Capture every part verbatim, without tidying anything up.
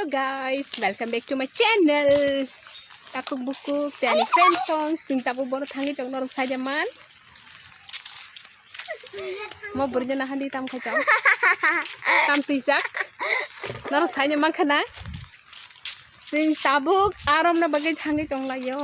Hello guys, welcome back to my channel. Takhuk bukhuk tei ani friend song, chwng tabuk boro thangwi tong norok saida man. Mo bwrwino nahandi tam khai tong. Tam twijak. Norok saino mankha na. Chwng tabuk aromno bagwi thangwi tonglaio.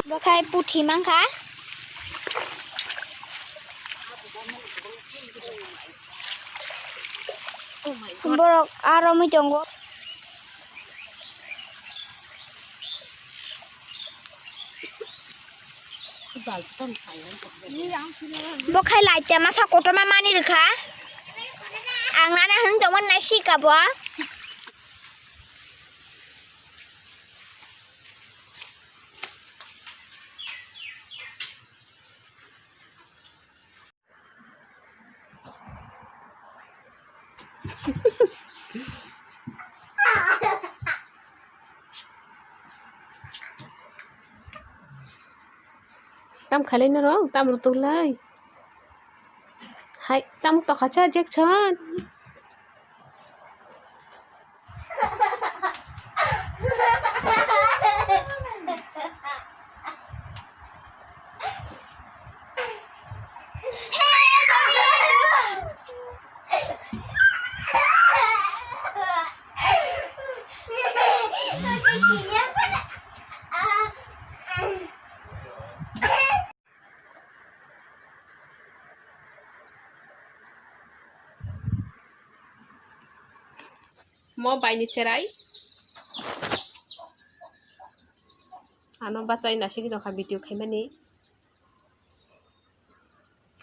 Bo khai puthi mankha. Borok aro mui tongo. Bo khai lai te masa kotorma mani rwkha. Ang nana hwn tongmani nai sika bo. Tam khailai norok, tam rwtwk lai. Hai, tam tokha cha Jackson. Mo bai ni cherai. Ano bachai nasigi nokha video khaimani.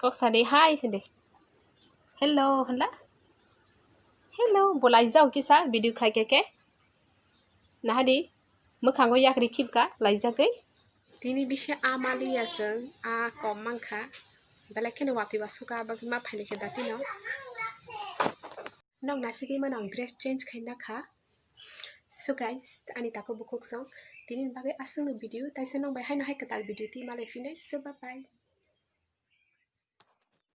Kok sadi hai hwndi. Hello hwnla. Hello, bo laijak kisa video khai khe khe. Nahadi, mwkhango yakri khibka, laijagwi. Tini bisi a maliya chwng, a kom mankha. Belai kheno watwi ba suka, bagwi ma phaili khe datino. Nok nasigwi mano ang dress change khai nakha. So guys, ani takhuk bukhuk song. Tini bagwi aswkno video, taisa nok bai haino hai kwtal video twi malai phinai. So bye bye.